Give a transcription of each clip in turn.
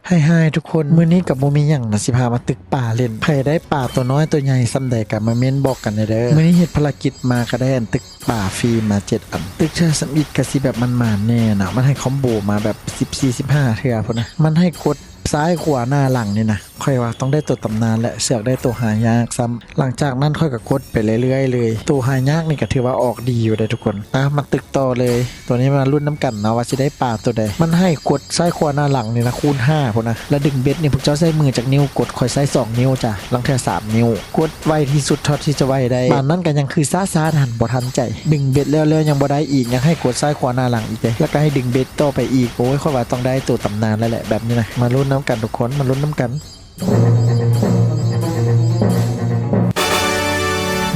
ຮາຍໆ ທຸກຄົນ, ມື້ນີ້ກໍບໍ່ມີຫຍັງນະ ຊິພາມາຕຶກປາຫຼິ້ນ. ໃຜໄດ້ປາໂຕນ້ອຍໂຕໃຫຍ່ສ່ຳໃດກໍມາເມັ້ນບອກກັນແດ່ເດີ. ມື້ນີ້ເຮັດພາລະກິດມາກໍໄດ້ອັນຕຶກປາຟຣີມາເຈັດອັນ. ຕຶກເທື່ອທຳອິດກໍຊິແບບໝານໆແດ່ນະ, ມັນໃຫ້ຄອມໂບມາແບບສິບສີ່ ສິບຫ້າເທື່ອພຸ້ນນະ. ມັນໃຫ້ກົດຊ້າຍຂວາໜ້າຫຼັງນີ້ນະ. ຂ້ອຍວ່າຕ້ອງໄດ້ໂຕຕຳນານແຫຼະ, ເຊືອກໄດ້ໂຕຫາຍາກຊ້ຳ. ຫຼັງຈາກນັ້ນຂ້ອຍກໍກົດໄປເລື້ອຍໆເລີຍ. ໂຕຫາຍາກນີ້ກໍຖືວ່າອອກດີຢູ່ເດ້ທຸກຄົນ. ອ່ະ ມາຕຶກຕໍ່ເລີຍ. ໂຕນີ້ມາລຸ້ນນຳກັນເນາະວ່າຊິໄດ້ປາໂຕໃດ. ມັນໃຫ້ກົດຊ້າຍຂວາໜ້າຫຼັງນີ້ນະ ຄູນຫ້າພຸ້ນນະ. ແລ້ວດຶງເບັດນີ້ພວກເຈົ້າໃຊ້ມືຈັກນິ້ວກົດ? ຂ້ອຍໃຊ້ສອງນິ້ວຈ້ະ, ລາງເທື່ອສາມນິ້ວ. ກົດໄວທີ່ສຸດເທົ່າທີ່ຈະໄວໄດ້. ປານນັ້ນກໍຍັງຄືຊ້າໆຫັ້ນ ບໍ່ທັນໃຈ. ດຶງເບັດແລ້ວໆຍັງບໍ່ໄດ້ອີກ, ຍັງໃຫ້ກົດຊ້າຍຂວາໜ້າຫຼັງອີກເດ້. ແລ້ວກໍໃຫ້ດຶງເບັດຕໍ່ໄປອີກ. ໂອ້ຍ ຂ້ອຍວ່າຕ້ອງໄດ້ໂຕຕຳນານແລ້ວແຫຼະແບບນີ້ນະ. ມາລຸ້ນນຳກັນທຸກຄົນ, ມາລຸ້ນນຳກັນ.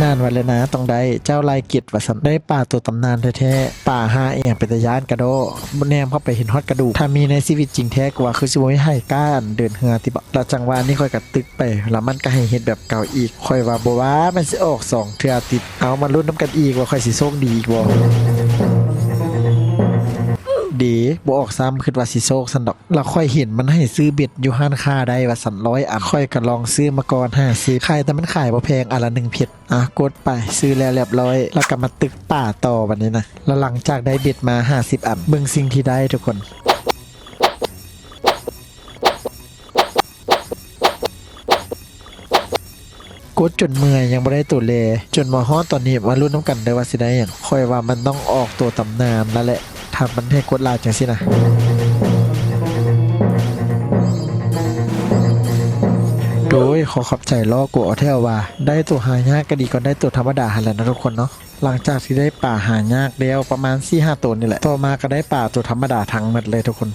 ນານວ່າແລ້ວນະ, ຕ້ອງໄດ້. ເຈົ້າໄລ່ເກັດວ່າຊັ້ນ. ໄດ້ປາໂຕຕຳນານແທ້ໆ. ປາຫາອີ່ຫຍັງເປັນຕາຢ້ານກະດໍ້, ແນມເຂົ້າໄປເຫັນຮອດກະດູກ. ຖ້າມີໃນຊີວິດຈິງແທ້ ກວ່າຄືຊິບໍ່ມີໃຜກ້າອັນເດີນເຮືອຕິບໍ. ລະຈັງຫວະນີ້ຂ້ອຍກະຕຶກໄປ, ລະມັນກະໃຫ້ເຮັດແບບເກົ່າອີກ. ຂ້ອຍວ່າບໍ່ວ່າມັນຊິອອກສອງເທື່ອຕິດ. ເອົາ ມາລຸ້ນນຳກັນອີກວ່າຂ້ອຍຊິໂຊກດີອີກບໍ່. ເດ ບໍ່ອອກຊ້ຳ, ຄິດວ່າຊິໂຊກຊັ້ນດອກ. ລະຂ້ອຍເຫັນມັນໃຫ້ຊື້ເບັດຢູ່ຮ້ານຄ້າໄດ້ວ່າຊັ້ນ ຮ້ອຍອັນ. ຂ້ອຍກະລອງຊື້ມາກ່ອນຫ້າສິບ. ຂາຍ ແຕ່ມັນຂາຍບໍ່ແພງ, ອັນລະໜຶ່ງເພັດ. ອ່ະ ກົດໄປ, ຊື້ແລ້ວລຽບຮ້ອຍ. ລະກະມາຕຶກປາຕໍ່ບັດນີ້ນະ. ລະຫຼັງຈາກໄດ້ເບັດມາຫ້າສິບອັນ, ເບິ່ງສິ່ງທີ່ໄດ້ທຸກຄົນ. ກົດຈົນເມື່ອຍ ຍັງບໍ່ໄດ້ໂຕແລ. ຈົນມາຮອດຕອນນີ້ ມາລຸ້ນນຳກັນເດີວ່າຊິໄດ້ຫຍັງ. ຂ້ອຍວ່າມັນຕ້ອງອອກໂຕຕຳນານລະແຫຼະ, ຖ້າມັນໃຫ້ກົດຫຼາຍຈັ່ງຊີ້ນະ. ໂດຍ ຂໍຂອບໃຈລໍ້ກູເອົາແທ້ວ່າ. ໄດ້ໂຕຫາຍາກກໍດີກວ່າໄດ້ໂຕທຳມະດາຫັ້ນແຫຼະນະທຸກຄົນເນາະ. ຫຼັງຈາກທີ່ໄດ້ປາຫາຍາກແລ້ວປະມານສີ່ຫ້າໂຕນີ້ແຫຼະ, ຕໍ່ມາກໍໄດ້ປາໂຕທຳມະດາທັງໝົດເລີຍທຸກຄົນ.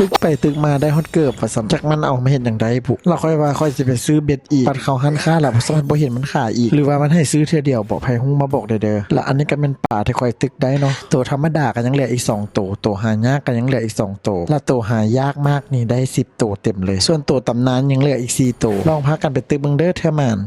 ຕຶກໄປຕຶກມາໄດ້ຮອດເກີບວ່າຊັ້ນ, ຈັກມັນເອົາມາເຮັດຫຍັງໄດ້ບຸ. ລະຂ້ອຍວ່າຂ້ອຍຊິໄປຊື້ເບັດອີກ, ບັດເຂົ້າຮ້ານຄ້າລະບໍ່ສາມາດ ບໍ່ເຫັນມັນຂາຍອີກ, ຫຼືວ່າມັນໃຫ້ຊື້ເທື່ອດຽວບໍ? ໃຜຮູ້ມາບອກແດ່ເດີ. ລະອັນນີ້ກໍແມ່ນປາທີ່ຂ້ອຍຕຶກໄດ້ເນາະ. ໂຕທຳມະດາກໍຍັງເຫຼືອອີກສອງໂຕ, ໂຕຫາຍາກກໍຍັງເຫຼືອອີກສອງໂຕ, ລະໂຕຫາຍາກມາກນີ້ໄດ້ສິບໂຕເຕັມເລີຍ, ສ່ວນໂຕຕຳນານຍັງເຫຼືອອີກສີ່ໂຕ. ລອງພາກັນໄປຕຶກເບິ່ງເດີ ເທື່ອໝານ.